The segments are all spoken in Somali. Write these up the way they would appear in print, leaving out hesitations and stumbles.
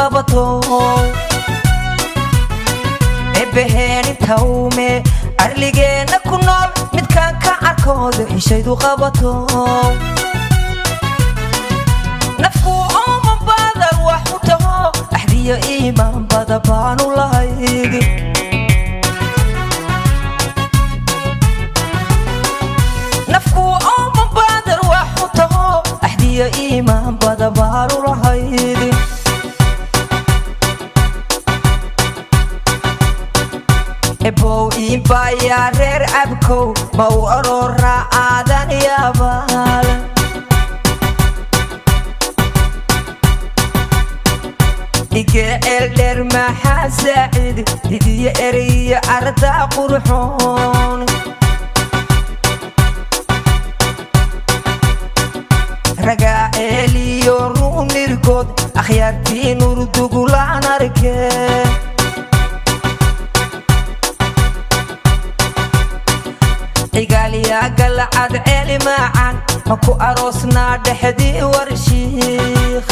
Qabato Eebbaheeni tawme arligeenna ku nool midkaan ka carkooda ishaydu qabato. Nafku ooma badan wax u taho, axdiyo iimaan bada baanu lahayd. Nafku ooma badan wax u taho, axdiyo iimaan bada baanu lahayd. Ebow iimbayaa reer Abkow, ma u aroora aadan yaabal. Ige eldheer maxaa saacid hidiyo eryo ardaa qurxoon. Ragaa eeliyo ruunirkood akhyaartii nurdugulaan arkee. Cigaalyaa Galcad ceeli maacan ma ku aroosnaa dhexdii Warshiikh.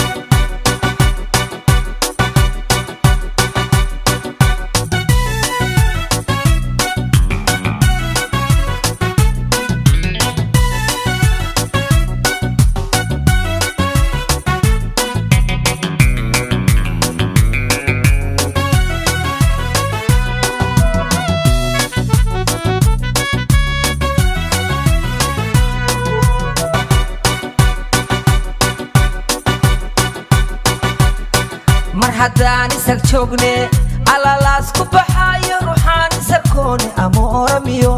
Mar haddaan isag joogne alalaas ku baxaayo ruuxaan isarkoone amooramiyo.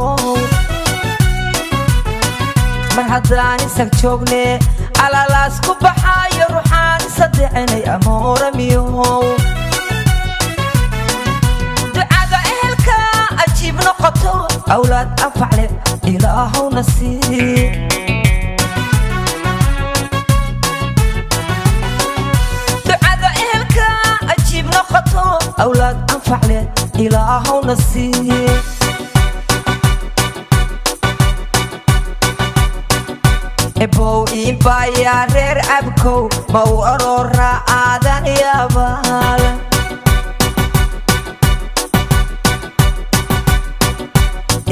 Mar haddaan isag joogne alalaas ku baxaayo ruuxaan isadecenay amooramiyo. Ducada ehelka ajiib noqoto, awlaad anfacle Ilaahowna sii. Ducada ehelka ajiib noqoto, awlaad anfacle Ilaahowna sii. Ebow iimbayaa reer Abkow, ma u aroora aadan yaabal.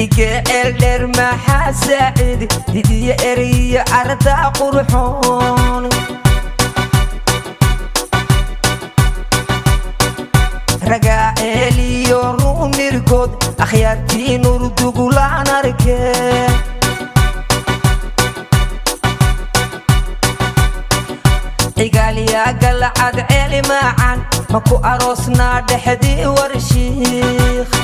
Ige eldheer maxaa saacid hidiyo eryo ardaa qurxoon. Ragaa eeliyo ruunirkood akhyaartii nurdugulaan arkee. Cigaalyaa Galcad ceeli maacan ma ku aroosnaa dhexdii Warshiikh.